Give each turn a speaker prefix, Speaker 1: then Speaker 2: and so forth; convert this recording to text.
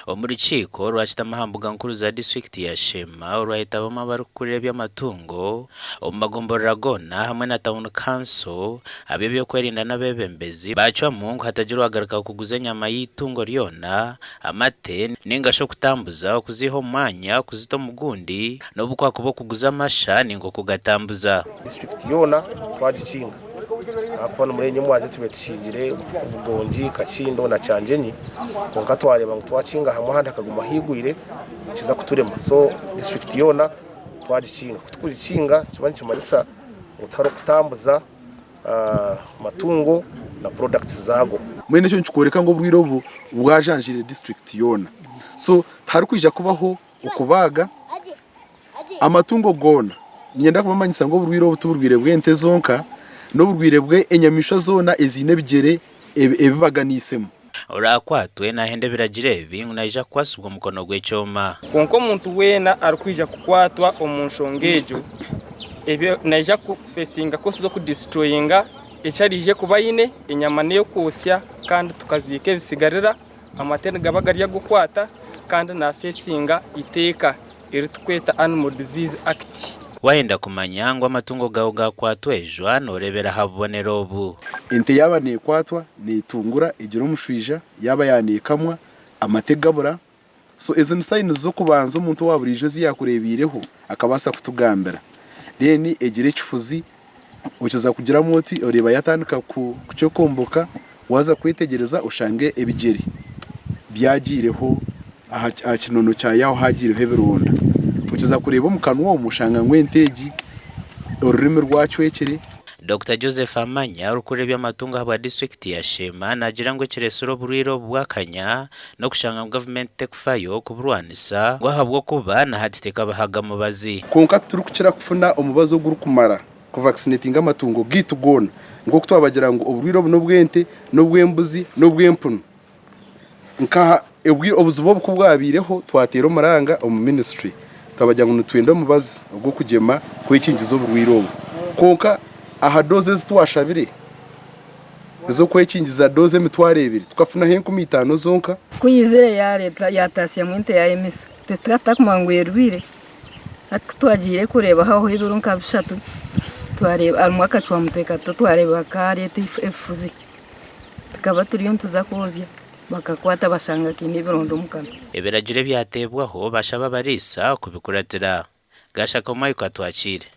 Speaker 1: Omu rukiiko rwakitama aha mbuga nkuru za disiturikiti ya Sheema orwayetabamu abarikukurira eby'amatungo omu magomborora goona hamwe na tauni kanso, ab'ebyokwerinda n'abeebembezi baacwamu ngu hatagira owagaruka kuguza enyama y'eitungo ryona, amate nainga shi okutambuza okuziiha omu mwanya kuzita omu gundi n'obu kwakuba okuguza amasha nainga okugatambuza.
Speaker 2: Disiturikiti yoona twagikinga ahakuba n'omuri Nyamwazyo tubaire tukingire Bugongi, Kakindo na Kyangyenyi kwonka twareeba ngu twakinga hamwe ahandi hakaguma haigwire nikiza kuturema so disiturikiti yoona twagikinga. Ku turikugikinga nikiba nikimanyisa ngu tihariho kutambuza matungo na products zaago.
Speaker 3: Mbwenu ekyo nikikworeka ngu oburwaire obu bwajanjaire disiturikiti yoona so tiharikwija kubaho okubaaga amatungo goona. Niinyenda kubamanyisa ngu oburwaire obu tiburwaire bw'ente zonka, n'oburwaire bw'enyamaishwa zoona eziine ebigyere ebibaganiisemu.
Speaker 1: Oraakwatwe naahenda ebiragiro ebi ngu naija kukwatsibwa omukono gw'ekyoma.
Speaker 4: Kwonka omuntu weena arikwija kukwatwa omu nshonga egyo, ebyo naija kufesinga kosi z'okudisitroyinga eki araije kuba aine, enyama n'ey'okwotsya kandi tukaziika ebisigarira, amate nigaba gari ag'okwata kandi nafesinga eiteeka eritukweta Animal Disease Act.
Speaker 1: Waayenda kumanya ngu amatungo gaawe gaakwatwa ejwa, nooreebera aha bubonero obu.
Speaker 3: Ente yaaba neekwatwa neetungura egira omushwija, yaaba yaaneekamwa amate gabura. So ezo ni signs z'okubanza omuntu owa buriijo ezi yaakureebiireho akabaasa kutugambira. Then egira ekifuzi, okiza kugiramu oti oreeba yaatandika kukyokomboka, waaza kwetegyereza oshange ebigyere byagiireho aha kinono kyayo aho haagiireho ebironda. Okiza kureeba omu kanwa omwo oshanga ngu ente egi orurimi rwacwekire.
Speaker 1: Dokita Joseph Amanya, orikukurira eby'amatungo ahabwa disiturikiti ya Sheema naagira ngu ekireetsire oburwaire obu bwakanya n'okushanga ngu gavumenti tekufayo kuburwanisa ngu ahabw'okuba na hati tekabahaga mubazi.
Speaker 3: Kwonka titurikukira kufuna omubazi ogurikumara kuvakisinettinga amatungo gaitu goona nk'oku twabagira ngu oburwaire obu n'obw'ente, n'obw'embuzi, n'obw'empunu. Nka obuzibu obu ku bwabaireho twateera omuranga omu minisitule twabagira ngu nitwenda omubazi ogw'okugyema kwekingiza oburwaire obu. Kwonka aha doozi ezi twashabire ez'okwekingiza doozi 2000 tukafunaho 5000 zonka.
Speaker 5: Ku yaizire yaareeta yaataasyamu ente yaayemesa, itwe tukaba tutakumanya ngu erwaire. Hati ku twagiire kureebaho aho ebiro nka bishatu, twareeba harimu akacwamutwe kato twareeba kaareeta efuzi. Tukaba turiyo nituza kwozya bakakwata bashanga kaine ebironda omu kanwa.
Speaker 1: Ebiragiro ebyateebwaho bashaba abariisa kubikuratira. Gashaka Omayu Katwakiire.